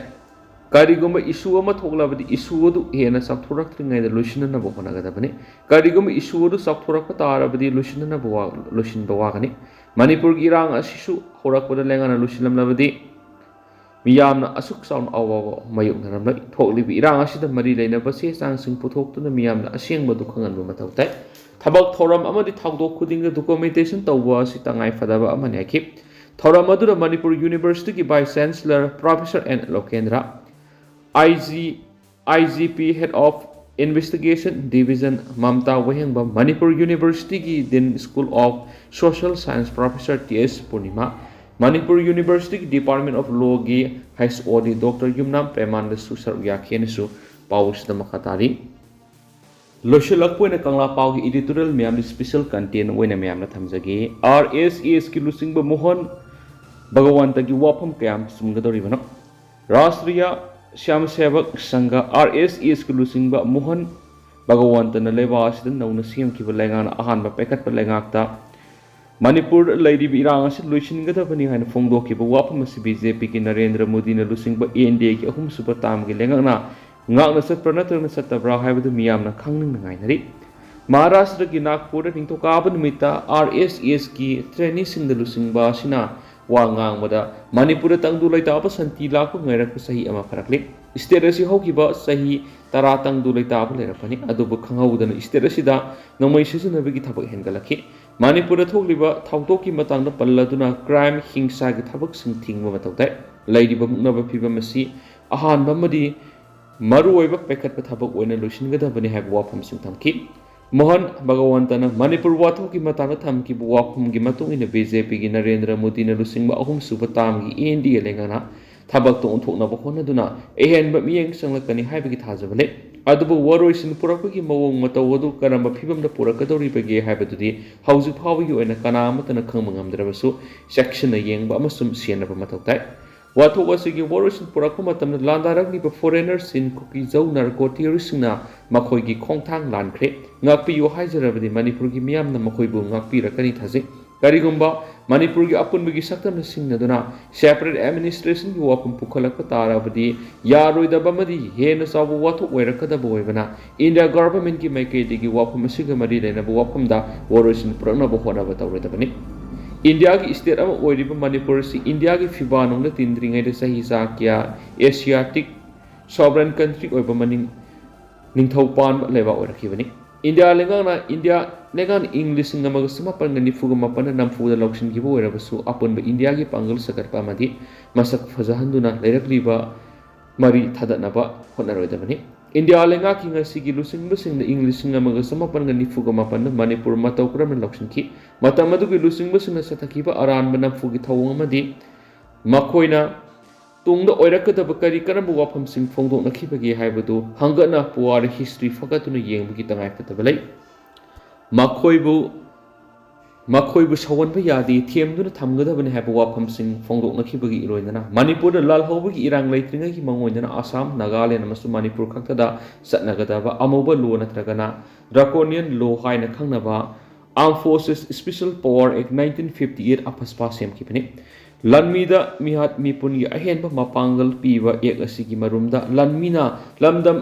ꯀꯔꯤꯒꯨꯝꯕ ꯏꯁꯨ ꯑꯃ ꯊꯣꯛꯂꯕꯗꯤ ꯏꯁꯨ ꯑꯗꯨ ꯍꯦꯟꯅ ꯆꯥꯎꯊꯣꯔꯛꯇ꯭ꯔꯤꯉꯩꯗ ꯂꯣꯏꯁꯤꯟꯅꯅꯕ ꯍꯣꯠꯅꯒꯗꯕꯅꯤ꯫ ꯀꯔꯤꯒꯨꯝꯕ ꯏꯁꯨ ꯑꯗꯨ ꯆꯥꯎꯊꯣꯔꯛꯄ ꯇꯥꯔꯕꯗꯤ ꯂꯣꯏꯁꯤꯟꯅꯅꯕ ꯋꯥ-, ꯂꯣꯏꯁꯤꯟꯕ ꯋꯥꯒꯅꯤ꯫ ꯃꯅꯤꯄꯨꯔꯒꯤ ꯏꯔꯥꯡ ꯑꯁꯤꯁꯨ ꯍꯧꯔꯛꯄꯗ ꯂꯩꯉꯥꯛꯅ ꯂꯣꯏꯁꯤꯜꯂꯝꯂꯕꯗꯤ ꯃꯤꯌꯥꯝꯅ ꯑꯁꯨꯛ ꯆꯥꯎꯅ ꯑꯋꯥꯕ ꯃꯥꯌꯣꯛꯅꯔꯝꯂꯣꯏ꯫ ꯊꯣꯛꯂꯤꯕ ꯏꯔꯥꯡ ꯑꯁꯤꯗ ꯃꯔꯤ ꯂꯩꯅꯕ ꯆꯦ ꯆꯥꯡꯁꯤꯡ ꯄꯨꯊꯣꯛꯇꯨꯅ ꯃꯤꯌꯥꯝꯅ ꯑꯁꯦꯡꯕꯗꯨ ꯈꯪꯍꯟꯕ ꯃꯊꯧ ꯇꯥꯏ꯫ ꯊꯕꯛ ꯊꯧꯔꯝ ꯑꯃꯗꯤ ꯊꯧꯗꯣꯛ ꯈꯨꯗꯤꯡꯗ documentation ꯇꯧꯕ ꯑꯁꯤ ꯇꯉꯥꯏ ꯐꯗꯕ ꯑꯃꯅꯤ ꯍꯥꯏꯈꯤ꯫ ꯊꯧꯔꯝ ꯑꯗꯨꯗ Manipur Universityꯒꯤ Vice Chancellor Professor N ꯂꯣꯀꯦꯟꯗ꯭ꯔ, I G, I G P Head of Investigation Division Mamta Wahengbam, Manipur Universityꯒꯤ Dean School of Social Science Professor T S Purnima, Manipur Universityꯒꯤ Department of Lawꯒꯤ H O D Doctor ꯌꯨꯝꯅꯥꯝ ꯄ꯭ꯔꯦꯃꯥꯅꯟꯗꯁꯨ ꯁꯔꯨꯛ ꯌꯥꯈꯤ ꯍꯥꯏꯅꯁꯨ ꯄꯥꯎ ꯑꯁꯤꯗ ꯃꯈꯥ ꯇꯥꯔꯤ꯫ ꯂꯣꯏꯁꯤꯜꯂꯛꯄ ꯑꯣꯏꯅ ꯀꯪꯂꯥ ꯄꯥꯎꯒꯤ editorial ꯃꯌꯥꯝꯗꯤ special content ꯑꯣꯏꯅ ꯃꯌꯥꯝꯅ ꯊꯝꯖꯒꯦ꯫ R S E Sꯀꯤ ꯂꯨꯆꯤꯡꯕ ꯃꯣꯍꯟ ꯚꯒꯋꯟꯇꯒꯤ ꯋꯥꯐꯝ ꯀꯌꯥꯝ ꯆꯨꯝꯒꯗꯧꯔꯤꯕꯅꯣ? ꯔꯥꯁꯇ꯭ꯔꯤꯌꯥ ꯁ꯭ꯌꯥꯝ ꯁꯦꯕꯛ ꯁꯪꯘ, R S E Sꯀꯤ ꯂꯨꯆꯤꯡꯕ ꯃꯣꯍꯟ ꯚꯒꯋꯟꯇꯅ ꯂꯩꯕꯥꯛ ꯑꯁꯤꯗ ꯅꯧꯅ ꯁꯦꯝꯈꯤꯕ ꯂꯩꯉꯥꯛꯅ ꯑꯍꯥꯟꯕ ꯄꯥꯏꯈꯠꯄ ꯂꯩꯉꯥꯛꯇ ꯃꯅꯤꯄꯨꯔꯗ ꯂꯩꯔꯤꯕ ꯏꯔꯥꯡ ꯑꯁꯤ ꯂꯣꯏꯁꯤꯟꯒꯗꯕꯅꯤ ꯍꯥꯏꯅ ꯐꯣꯡꯗꯣꯛꯈꯤꯕ ꯋꯥꯐꯝ ꯑꯁꯤ B J Pꯒꯤ ꯅꯔꯦꯟꯗ꯭ꯔ ꯃꯣꯗꯤꯅ ꯂꯨꯆꯤꯡꯕ N D Aꯒꯤ ꯑꯍꯨꯝꯁꯨꯕ termꯒꯤ ꯂꯩꯉꯥꯛꯅ ꯉꯥꯛꯅ ꯆꯠꯄ꯭ꯔꯥ ꯅꯠꯇ꯭ꯔꯒꯅ ꯆꯠꯇꯕ꯭ꯔꯥ ꯍꯥꯏꯕꯗꯨ ꯃꯤꯌꯥꯝꯅ ꯈꯪꯅꯤꯡꯅ ꯉꯥꯏꯅꯔꯤ꯫ ꯃꯍꯥꯔꯥꯁꯇ꯭ꯔꯒꯤ ꯅꯥꯒꯄꯨꯔꯗ ꯅꯤꯡꯊꯧꯀꯥꯕ ꯅꯨꯃꯤꯠꯇ R S E Sꯀꯤ traineeꯁꯤꯡꯗ ꯂꯨꯆꯤꯡꯕ ꯑꯁꯤꯅ ꯋꯥ ꯉꯥꯡꯕꯗ, ꯃꯅꯤꯄꯨꯔꯗ ꯇꯪꯗꯨ ꯂꯩꯇꯥꯕ ꯁꯥꯟꯇꯤ ꯂꯥꯛꯄ ꯉꯥꯏꯔꯛꯄ ꯆꯍꯤ ꯑꯃ ꯐꯥꯔꯛꯂꯦ꯫ State ꯑꯁꯤ ꯍꯧꯈꯤꯕ ꯆꯍꯤ ꯇꯔꯥ ꯇꯪꯗꯨ ꯂꯩꯇꯥꯕ ꯂꯩꯔꯛꯄꯅꯤ, ꯑꯗꯨꯕꯨ ꯈꯪꯍꯧꯗꯅ state ꯑꯁꯤꯗ ꯅꯣꯡꯃꯩ ꯁꯤꯖꯤꯟꯅꯕꯒꯤ ꯊꯕꯛ ꯍꯦꯟꯒꯠꯂꯛꯈꯤ꯫ ꯃꯅꯤꯄꯨꯔꯗ ꯊꯣꯛꯂꯤꯕ ꯊꯧꯗꯣꯛꯀꯤ ꯃꯇꯥꯡꯗ ꯄꯜꯂꯗꯨꯅ crime, ꯍꯤꯡꯁꯥꯒꯤ ꯊꯕꯛꯁꯤꯡ ꯊꯤꯡꯕ ꯃꯊꯧ ꯇꯥꯏ꯫ ꯂꯩꯔꯤꯕ ꯃꯨꯛꯅꯕ ꯐꯤꯕꯝ ꯑꯁꯤ ꯑꯍꯥꯟꯕ ꯑꯃꯗꯤ ꯃꯔꯨꯑꯣꯏꯕ ꯄꯥꯏꯈꯠꯄ ꯊꯕꯛ ꯑꯣꯏꯅ ꯂꯣꯏꯁꯤꯟꯒꯗꯕꯅꯤ ꯍꯥꯏꯕ ꯋꯥꯐꯝꯁꯤꯡ ꯊꯝꯈꯤ꯫ ꯃꯣꯍꯟ ꯚꯒꯋꯟꯇꯅ ꯃꯅꯤꯄꯨꯔ ꯋꯥꯊꯣꯛꯀꯤ ꯃꯇꯥꯡꯗ ꯊꯝꯈꯤꯕ ꯋꯥꯐꯝꯒꯤ ꯃꯇꯨꯡ ꯏꯟꯅ B J Pꯒꯤ ꯅꯔꯦꯟꯗ꯭ꯔ ꯃꯣꯗꯤꯅ ꯂꯨꯆꯤꯡꯕ ꯑꯍꯨꯝꯁꯨꯕ termꯒꯤ N D A ꯂꯩꯉꯥꯛꯅ ꯊꯕꯛꯇ ꯑꯣꯟꯊꯣꯛꯅꯕ ꯍꯣꯠꯅꯗꯨꯅ ꯑꯍꯦꯟꯕ ꯃꯤꯠꯌꯦꯡ ꯆꯪꯂꯛꯀꯅꯤ ꯍꯥꯏꯕꯒꯤ ꯊꯥꯖꯕ ꯂꯩ꯫ ꯑꯗꯨꯕꯨ ꯋꯥꯔꯣꯏꯁꯤꯟ ꯄꯨꯔꯛꯄꯒꯤ ꯃꯑꯣꯡ ꯃꯇꯧ ꯑꯗꯨ ꯀꯔꯝꯕ ꯐꯤꯕꯝꯗ ꯄꯨꯔꯛꯀꯗꯧꯔꯤꯕꯒꯦ ꯍꯥꯏꯕꯗꯨꯗꯤ ꯍꯧꯖꯤꯛ ꯐꯥꯎꯕꯒꯤ ꯑꯣꯏꯅ ꯀꯅꯥ ꯑꯃꯠꯇꯅ ꯈꯪꯕ ꯉꯝꯗ꯭ꯔꯕꯁꯨ, ꯆꯦꯛꯁꯤꯟꯅ ꯌꯦꯡꯕ ꯑꯃꯁꯨꯡ ꯁꯦꯟꯅꯕ ꯃꯊꯧ ꯇꯥꯏ꯫ ꯋꯥꯊꯣꯛ ꯑꯁꯤꯒꯤ ꯋꯥꯔꯣꯏꯁꯤꯟ ꯄꯨꯔꯛꯄ ꯃꯇꯝꯗ ꯂꯥꯟꯗꯥꯔꯛꯂꯤꯕ foreigner ꯆꯤꯟ, ꯀꯨꯀꯤ, ꯖꯧ, narco terroristꯁꯤꯡꯅ ꯃꯈꯣꯏꯒꯤ ꯈꯣꯡꯊꯥꯡ ꯂꯥꯟꯈ꯭ꯔꯦ꯫ ꯉꯥꯛꯄꯤꯌꯨ ꯍꯥꯏꯖꯔꯕꯗꯤ ꯃꯅꯤꯄꯨꯔꯒꯤ ꯃꯤꯌꯥꯝꯅ ꯃꯈꯣꯏꯕꯨ ꯉꯥꯛꯄꯤꯔꯛꯀꯅꯤ ꯊꯥꯖꯩ꯫ ꯀꯔꯤꯒꯨꯝꯕ ꯃꯅꯤꯄꯨꯔꯒꯤ ꯑꯄꯨꯟꯕꯒꯤ ꯁꯛꯇꯝꯅ ꯁꯤꯡꯅꯗꯨꯅ separate administrationꯒꯤ ꯋꯥꯐꯝ ꯄꯨꯈꯠꯂꯛꯄ ꯇꯥꯔꯕꯗꯤ, ꯌꯥꯔꯣꯏꯗꯕ ꯑꯃꯗꯤ ꯍꯦꯟꯅ ꯆꯥꯎꯕ ꯋꯥꯊꯣꯛ ꯑꯣꯏꯔꯛꯀꯗꯕ ꯑꯣꯏꯕꯅ, India governmentꯀꯤ ꯃꯥꯏꯀꯩꯗꯒꯤ ꯋꯥꯐꯝ ꯑꯁꯤꯒ ꯃꯔꯤ ꯂꯩꯅꯕ ꯋꯥꯐꯝꯗ ꯋꯥꯔꯣꯏꯁꯤꯟ ꯄꯨꯔꯛꯅꯕ ꯍꯣꯠꯅꯕ ꯇꯧꯔꯣꯏꯗꯕꯅꯤ꯫ ꯏꯟꯗꯤꯌꯥꯒꯤ ꯁ꯭ꯇꯦꯠ ꯑꯃ ꯑꯣꯏꯔꯤꯕ ꯃꯅꯤꯄꯨꯔ ꯑꯁꯤ ꯏꯟꯗꯤꯌꯥꯒꯤ ꯐꯤꯕꯥꯟꯅꯨꯡꯗ ꯇꯤꯟꯗ꯭ꯔꯤꯉꯩꯗ ꯆꯍꯤ ꯆꯥ ꯀꯌꯥ ꯑꯦꯁꯤꯌꯥꯇꯤꯛ ꯁꯣꯚꯔꯦꯟ ꯀꯟꯇ꯭ꯔꯤ ꯑꯣꯏꯕ ꯃꯅꯤꯡ ꯅꯤꯡꯊꯧ ꯄꯥꯟꯕ ꯂꯩꯕꯥꯛ ꯑꯣꯏꯔꯛꯈꯤꯕꯅꯤ꯫ ꯏꯟꯗꯤꯌꯥ ꯂꯩꯉꯥꯛꯅ ꯏꯟꯗꯤꯌꯥ ꯂꯩꯉꯥꯛꯅ ꯏꯪ ꯂꯤꯁꯤꯡ ꯑꯃꯒ ꯆꯃꯥꯄꯟꯒ ꯅꯤꯐꯨꯒ ꯃꯥꯄꯟꯗ ꯅꯝꯐꯨꯗ ꯂꯧꯁꯤꯟꯈꯤꯕ ꯑꯣꯏꯔꯕꯁꯨ, ꯑꯄꯨꯟꯕ ꯏꯟꯗꯤꯌꯥꯒꯤ ꯄꯥꯡꯒꯜ ꯁꯥꯒꯠꯄ ꯑꯃꯗꯤ ꯃꯁꯛ ꯐꯖꯍꯟꯗꯨꯅ ꯂꯩꯔꯛꯂꯤꯕ ꯃꯔꯤ ꯊꯥꯗꯠꯅꯕ ꯍꯣꯠꯅꯔꯣꯏꯗꯕꯅꯤ꯫ ꯏꯟꯗꯤꯌꯥ ꯂꯩꯉꯥꯛꯀꯤ ꯉꯁꯤꯒꯤ ꯂꯨꯆꯤꯡꯕꯁꯤꯡꯅ ꯏꯪ ꯂꯤꯁꯤꯡ ꯑꯃꯒ ꯆꯃꯥꯄꯟꯒ ꯅꯤꯐꯨꯒ ꯃꯥꯄꯟꯗ ꯃꯅꯤꯄꯨꯔ ꯃꯇꯧ ꯀꯔꯝꯅ ꯂꯧꯁꯤꯟꯈꯤ? ꯃꯇꯝ ꯑꯗꯨꯒꯤ ꯂꯨꯆꯤꯡꯕꯁꯤꯡꯅ ꯆꯠꯊꯈꯤꯕ ꯑꯔꯥꯟꯕ ꯅꯝꯐꯨꯒꯤ ꯊꯧꯑꯣꯡ ꯑꯃꯗꯤ ꯃꯈꯣꯏꯅ ꯇꯨꯡꯗ ꯑꯣꯏꯔꯛꯀꯗꯕ ꯀꯔꯤ ꯀꯔꯝꯕ ꯋꯥꯐꯝꯁꯤꯡ ꯐꯣꯡꯗꯣꯛꯅꯈꯤꯕꯒꯦ ꯍꯥꯏꯕꯗꯨ ꯍꯪꯒꯠꯅ ꯄꯨꯋꯥꯔꯤ ꯍꯤꯁꯇ꯭ꯔꯤ ꯐꯒꯠꯇꯨꯅ ꯌꯦꯡꯕꯒꯤ ꯇꯉꯥꯏꯐꯗꯕ ꯂꯩ꯫ ꯃꯈꯣꯏꯕꯨ ꯃꯈꯣꯏꯕꯨ ꯁꯧꯍꯟꯕ ꯌꯥꯗꯦ, ꯊꯦꯝꯗꯨꯅ ꯊꯝꯒꯗꯕꯅꯤ ꯍꯥꯏꯕ ꯋꯥꯐꯝꯁꯤꯡ ꯐꯣꯡꯗꯣꯛꯅꯈꯤꯕꯒꯤ ꯏꯔꯣꯏꯅꯅ ꯃꯅꯤꯄꯨꯔꯗ ꯂꯥꯜꯍꯧꯕꯒꯤ ꯏꯔꯥꯡ ꯂꯩꯇ꯭ꯔꯤꯉꯩꯒꯤ ꯃꯑꯣꯡ ꯑꯣꯏꯅꯅ ꯑꯁꯥꯝ, ꯅꯥꯒꯥꯂꯦꯟ ꯑꯃꯁꯨꯡ ꯃꯅꯤꯄꯨꯔ ꯈꯛꯇꯗ ꯆꯠꯅꯒꯗꯕ ꯑꯃꯨꯕ ꯂꯣ ꯅꯠꯇ꯭ꯔꯒꯅ ꯗ꯭ꯔꯥꯀꯣꯅꯤꯌꯟ ꯂꯣ ꯍꯥꯏꯅ ꯈꯪꯅꯕ Armed Forces Special Power Act nineteen fifty eight, AFSPA, ꯁꯦꯝꯈꯤꯕꯅꯤ꯫ ꯂꯥꯟꯃꯤꯗ ꯃꯤꯍꯥꯠ ꯃꯤꯄꯨꯟꯒꯤ ꯑꯍꯦꯟꯕ ꯃꯄꯥꯡꯒꯜ ꯄꯤꯕ ꯑꯦꯛ ꯑꯁꯤꯒꯤ ꯃꯔꯨꯝꯗ ꯂꯥꯟꯃꯤꯅ ꯂꯝꯗꯝ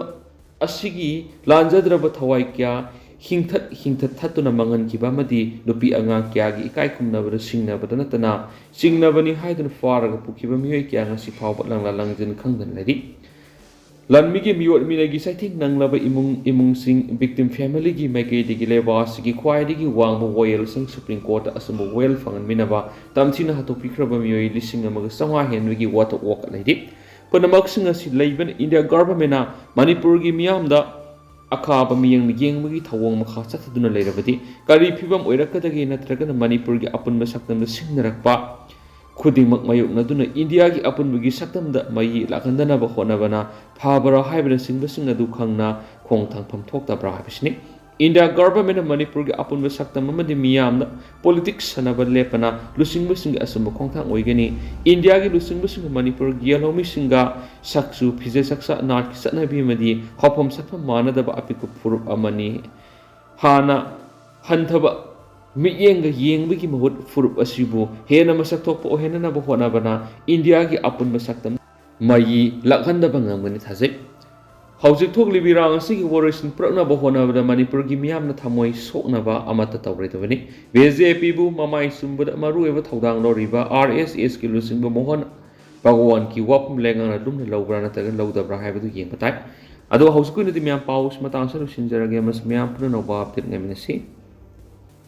ꯑꯁꯤꯒꯤ ꯂꯥꯟꯖꯗ꯭ꯔꯕ ꯊꯋꯥꯏ ꯀꯌꯥ ꯍꯤꯡꯊꯠ ꯍꯤꯡꯊꯠ ꯊꯠꯇꯨꯅ ꯃꯥꯡꯍꯟꯈꯤꯕ ꯑꯃꯗꯤ ꯅꯨꯄꯤ ꯑꯉꯥꯡ ꯀꯌꯥꯒꯤ ꯏꯀꯥꯏ ꯈꯨꯝꯅꯕꯗ ꯁꯤꯡꯅꯕꯗ ꯅꯠꯇꯅ ꯆꯤꯡꯅꯕꯅꯤ ꯍꯥꯏꯗꯨꯅ ꯐꯥꯔꯒ ꯄꯨꯈꯤꯕ ꯃꯤꯑꯣꯏ ꯀꯌꯥ ꯉꯁꯤ ꯐꯥꯎꯕ ꯂꯪꯂꯥ ꯂꯪꯖꯤꯟ ꯈꯪꯗꯅ ꯂꯩꯔꯤ꯫ ꯂꯥꯟꯃꯤꯒꯤ ꯃꯤꯑꯣꯠ ꯃꯤꯅꯩꯒꯤ ꯆꯩꯊꯦꯡ ꯅꯪꯂꯕ ꯏꯃꯨꯡ ꯏꯃꯨꯡꯁꯤꯡ, victim family ꯒꯤ ꯃꯥꯏꯀꯩꯗꯒꯤ ꯂꯩꯕꯥꯛ ꯑꯁꯤꯒꯤ ꯈ꯭ꯋꯥꯏꯗꯒꯤ ꯋꯥꯡꯕ ꯋꯥꯌꯦꯜꯁꯪ Supreme Court ꯇ ꯑꯆꯨꯝꯕ ꯋꯥꯌꯦꯜ ꯐꯪꯍꯟꯕꯤꯅꯕ ꯇꯝꯊꯤꯅ ꯍꯥꯠꯇꯣꯛꯄꯤꯈ꯭ꯔꯕ ꯃꯤꯑꯣꯏ ꯂꯤꯁꯤꯡ ꯑꯃꯒ ꯆꯥꯝꯃꯉꯥ ꯍꯦꯟꯕꯒꯤ ꯋꯥꯊꯣꯛ ꯋꯥꯀꯠ ꯂꯩꯔꯤ꯫ ꯄꯨꯝꯅꯃꯛꯁꯤꯡ ꯑꯁꯤ ꯂꯩꯕꯅ ꯏꯟꯗꯤꯌꯥ ꯒꯚꯔꯟꯃꯦꯟꯅ ꯃꯅꯤꯄꯨꯔꯒꯤ ꯃꯤꯌꯥꯝꯗ ꯑꯈꯥꯕ ꯃꯤꯠꯌꯦꯡꯅ ꯌꯦꯡꯕꯒꯤ ꯊꯧꯑꯣꯡ ꯃꯈꯥ ꯆꯠꯊꯗꯨꯅ ꯂꯩꯔꯕꯗꯤ ꯀꯔꯤ ꯐꯤꯕꯝ ꯑꯣꯏꯔꯛꯀꯗꯒꯦ? ꯅꯠꯇ꯭ꯔꯒꯅ ꯃꯅꯤꯄꯨꯔꯒꯤ ꯑꯄꯨꯟꯕ ꯁꯛꯇꯝꯗ ꯁꯤꯡꯅꯔꯛꯄ ꯈꯨꯗꯤꯡꯃꯛ ꯃꯥꯌꯣꯛꯅꯗꯨꯅ ꯏꯟꯗꯤꯌꯥꯒꯤ ꯑꯄꯨꯟꯕꯒꯤ ꯁꯛꯇꯝꯗ ꯃꯩ ꯂꯥꯛꯍꯟꯗꯅꯕ ꯍꯣꯠꯅꯕꯅ ꯐꯕ꯭ꯔꯥ ꯍꯥꯏꯕꯅꯆꯤꯡꯕꯁꯤꯡ ꯑꯗꯨ ꯈꯪꯅ ꯈꯣꯡꯊꯥꯡꯐꯝ ꯊꯣꯛꯇꯕ꯭ꯔꯥ ꯍꯥꯏꯕꯁꯤꯅꯤ꯫ ꯏꯟꯗꯤꯌꯥ ꯒꯚꯔꯟꯃꯦꯟꯅ ꯃꯅꯤꯄꯨꯔꯒꯤ ꯑꯄꯨꯟꯕ ꯁꯛꯇꯝ ꯑꯃꯗꯤ ꯃꯤꯌꯥꯝꯅ ꯄꯣꯂꯤꯇꯤꯛꯁ ꯁꯥꯟꯅꯕ ꯂꯦꯞꯄꯅ ꯂꯨꯆꯤꯡꯕꯁꯤꯡꯒꯤ ꯑꯆꯨꯝꯕ ꯈꯣꯡꯊꯥꯡ ꯑꯣꯏꯒꯅꯤ꯫ ꯏꯟꯗꯤꯌꯥꯒꯤ ꯂꯨꯆꯤꯡꯕꯁꯤꯡꯅ ꯃꯅꯤꯄꯨꯔꯒꯤ ꯌꯦꯜꯍꯧꯃꯤꯁꯤꯡꯒ ꯁꯛꯆꯨ, ꯐꯤꯖꯦꯠ ꯆꯛꯆꯥ, ꯅꯥꯠꯀꯤ ꯆꯠꯅꯕꯤ ꯑꯃꯗꯤ ꯍꯧꯐꯝ ꯁꯛꯐꯝ ꯃꯥꯟꯅꯗꯕ ꯑꯄꯤꯛꯄ ꯐꯨꯔꯨꯞ ꯑꯃꯅꯤ ꯍꯥꯟꯅ ꯍꯟꯊꯕ ꯃꯤꯠꯌꯦꯡꯒ ꯌꯦꯡꯕꯒꯤ ꯃꯍꯨꯠ ꯐꯨꯔꯨꯞ ꯑꯁꯤꯕꯨ ꯍꯦꯟꯅ ꯃꯁꯛ ꯊꯣꯛꯄ ꯑꯣꯏꯍꯟꯅꯅꯕ ꯍꯣꯠꯅꯕꯅ ꯏꯟꯗꯤꯌꯥꯒꯤ ꯑꯄꯨꯟꯕ ꯁꯛꯇꯝ ꯃꯩ ꯂꯥꯛꯍꯟꯗꯕ ꯉꯝꯒꯅꯤ ꯊꯥꯖꯩ꯫ ꯍꯧꯖꯤꯛ ꯊꯣꯛꯂꯤꯕ ꯏꯔꯥꯡ ꯑꯁꯤꯒꯤ ꯋꯥꯔꯣꯏꯁꯤꯟ ꯄꯨꯔꯛꯅꯕ ꯍꯣꯠꯅꯕꯗ ꯃꯅꯤꯄꯨꯔꯒꯤ ꯃꯤꯌꯥꯝꯅ ꯊꯃꯣꯏ ꯁꯣꯛꯅꯕ ꯑꯃꯠꯇ ꯇꯧꯔꯣꯏꯗꯕꯅꯤ꯫ ꯕꯤ ꯖꯦ ꯄꯤꯕꯨ ꯃꯃꯥꯏ ꯆꯨꯝꯕꯗ ꯃꯔꯨꯑꯣꯏꯕ ꯊꯧꯗꯥꯡ ꯂꯧꯔꯤꯕ ꯑꯥꯔ ꯑꯦꯁ ꯑꯦꯁꯀꯤ ꯂꯨꯆꯤꯡꯕ ꯃꯣꯍꯟ ꯚꯒꯋꯥꯟꯒꯤ ꯋꯥꯐꯝ ꯂꯩꯉꯥꯛꯅ ꯂꯨꯝꯅ ꯂꯧꯕ꯭ꯔꯥ ꯅꯠꯇ꯭ꯔꯒ ꯂꯧꯗꯕ꯭ꯔꯥ ꯍꯥꯏꯕꯗꯨ ꯌꯦꯡꯕ ꯇꯥꯏ꯫ ꯑꯗꯣ ꯍꯧꯖꯤꯛꯀꯤ ꯑꯣꯏꯅꯗꯤ ꯃꯌꯥꯝ ꯄꯥꯎ ꯑꯁꯤ ꯃꯇꯥꯡ ꯑꯁꯤꯗ ꯂꯣꯏꯁꯤꯟꯖꯔꯒꯦ꯫ ꯃꯁꯤ ꯃꯌꯥꯝ ꯄꯨꯝꯅꯃꯛ ꯑꯞꯗꯦꯠ ꯉꯥꯏꯃꯤꯟꯅꯁꯤ꯫